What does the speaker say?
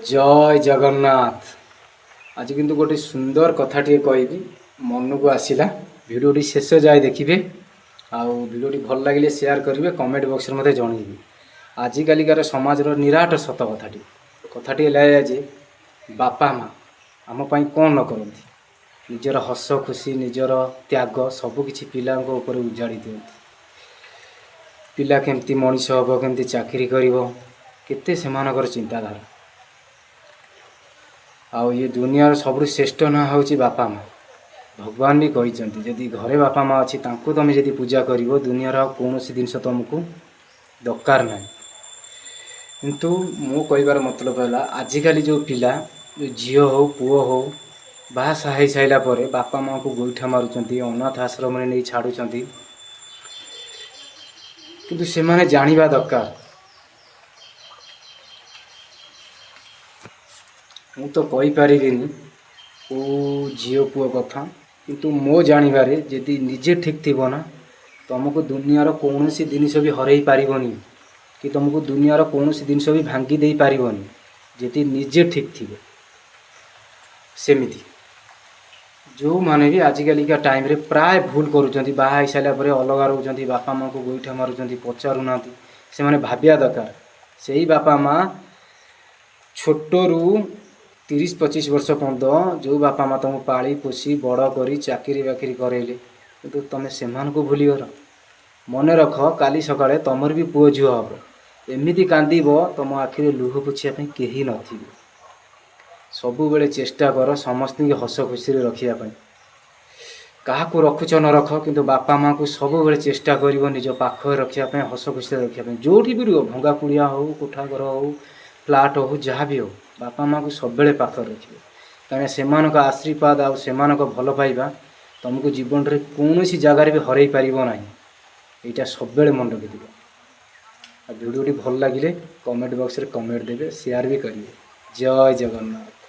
ଜୟ ଜଗନ୍ନାଥ। ଆଜି କିନ୍ତୁ ଗୋଟେ ସୁନ୍ଦର କଥାଟିଏ କହିବି, ମନକୁ ଆସିଲା। ଭିଡ଼ିଓଟି ଶେଷ ଯାଏ ଦେଖିବେ ଆଉ ଭିଡ଼ିଓଟି ଭଲ ଲାଗିଲେ ସେୟାର କରିବେ, କମେଣ୍ଟ ବକ୍ସରେ ମୋତେ ଜଣାଇବେ। ଆଜିକାଲିକାର ସମାଜର ନିରାଟ ସତ କଥାଟି ହେଲା ଏଇଆ ଯେ ବାପା ମା' ଆମ ପାଇଁ କ'ଣ ନ କରନ୍ତି। ନିଜର ହସ ଖୁସି, ନିଜର ତ୍ୟାଗ ସବୁକିଛି ପିଲାଙ୍କ ଉପରେ ଉଜାଡ଼ି ଦିଅନ୍ତି। ପିଲା କେମିତି ମଣିଷ ହେବ, କେମିତି ଚାକିରି କରିବ, କେତେ ସେମାନଙ୍କର ଚିନ୍ତାଧାରା। ଆଉ ଇଏ ଦୁନିଆର ସବୁଠୁ ଶ୍ରେଷ୍ଠ ନାଁ ହେଉଛି ବାପା ମା'। ଭଗବାନ ବି କହିଛନ୍ତି, ଯଦି ଘରେ ବାପା ମା' ଅଛି, ତାଙ୍କୁ ତୁମେ ଯଦି ପୂଜା କରିବ, ଦୁନିଆର ଆଉ କୌଣସି ଜିନିଷ ତୁମକୁ ଦରକାର ନାହିଁ। କିନ୍ତୁ ମୁଁ କହିବାର ମତଲବ ହେଲା, ଆଜିକାଲି ଯେଉଁ ପିଲା, ଯେଉଁ ଝିଅ ହଉ ପୁଅ ହଉ, ବାହା ସାହା ହେଇସାରିଲା ପରେ ବାପା ମାଆଙ୍କୁ ଗୋଇଠା ମାରୁଛନ୍ତି, ଅନାଥ ଆଶ୍ରମରେ ନେଇ ଛାଡ଼ୁଛନ୍ତି। କିନ୍ତୁ ସେମାନେ ଜାଣିବା ଦରକାର, ମୁଁ ତ କହିପାରିବିନି କେଉଁ ଝିଅ ପୁଅ କଥା, କିନ୍ତୁ ମୋ ଜାଣିବାରେ ଯଦି ନିଜେ ଠିକ୍ ଥିବ ନା, ତୁମକୁ ଦୁନିଆର କୌଣସି ଜିନିଷ ବି ହରେଇ ପାରିବନି କି ତୁମକୁ ଦୁନିଆର କୌଣସି ଜିନିଷ ବି ଭାଙ୍ଗି ଦେଇପାରିବନି, ଯଦି ନିଜେ ଠିକ୍ ଥିବ। ସେମିତି ଯେଉଁମାନେ ବି ଆଜିକାଲିକା ଟାଇମ୍ରେ ପ୍ରାୟ ଭୁଲ କରୁଛନ୍ତି, ବାହା ହେଇସାରିଲା ପରେ ଅଲଗା ରହୁଛନ୍ତି, ବାପା ମାଆଙ୍କୁ ଗୋଇଠା ମାରୁଛନ୍ତି, ପଚାରୁନାହାନ୍ତି, ସେମାନେ ଭାବିବା ଦରକାର, ସେଇ ବାପା ମା' ଛୋଟରୁ 30-25 ବର୍ଷ ପର୍ଯ୍ୟନ୍ତ ଯେଉଁ ବାପା ମା' ତୁମକୁ ପାଳି ପୋଷି ବଡ଼ କରି ଚାକିରି ବାକିରି କରେଇଲେ, କିନ୍ତୁ ତୁମେ ସେମାନଙ୍କୁ ଭୁଲିଗଲ। ମନେ ରଖ, କାଲି ସକାଳେ ତୁମର ବି ପୁଅ ଝିଅ ହେବ, ଏମିତି କାନ୍ଦିବ ତୁମ ଆଖିରେ ଲୁହ ପୋଛିବା ପାଇଁ କେହି ନଥିବେ। ସବୁବେଳେ ଚେଷ୍ଟା କର ସମସ୍ତଙ୍କୁ ହସ ଖୁସିରେ ରଖିବା ପାଇଁ। କାହାକୁ ରଖୁଛ ନ ରଖ, କିନ୍ତୁ ବାପା ମାଆଙ୍କୁ ସବୁବେଳେ ଚେଷ୍ଟା କରିବ ନିଜ ପାଖରେ ରଖିବା ପାଇଁ, ହସ ଖୁସିରେ ରଖିବା ପାଇଁ। ଯେଉଁଠି ବି ରୁହ, ଭଙ୍ଗା କୁଡ଼ିଆ ହେଉ, କୋଠା ଘର ହେଉ, ଫ୍ଲାଟ୍ ହେଉ, ଯାହା ବି ହେଉ, ବାପା ମାଆଙ୍କୁ ସବୁବେଳେ ପାଖରେ ରଖିବ। କାହିଁକିନା ସେମାନଙ୍କ ଆଶୀର୍ବାଦ ଆଉ ସେମାନଙ୍କ ଭଲ ପାଇବା ତୁମକୁ ଜୀବନରେ କୌଣସି ଜାଗାରେ ବି ହରେଇ ପାରିବ ନାହିଁ। ଏଇଟା ସବୁବେଳେ ମନେ ରଖିଥିବ। ଆଉ ଭିଡ଼ିଓଟି ଭଲ ଲାଗିଲେ କମେଣ୍ଟ ବକ୍ସରେ କମେଣ୍ଟ ଦେବେ, ସେୟାର ବି କରିବେ। ଜୟ ଜଗନ୍ନାଥ।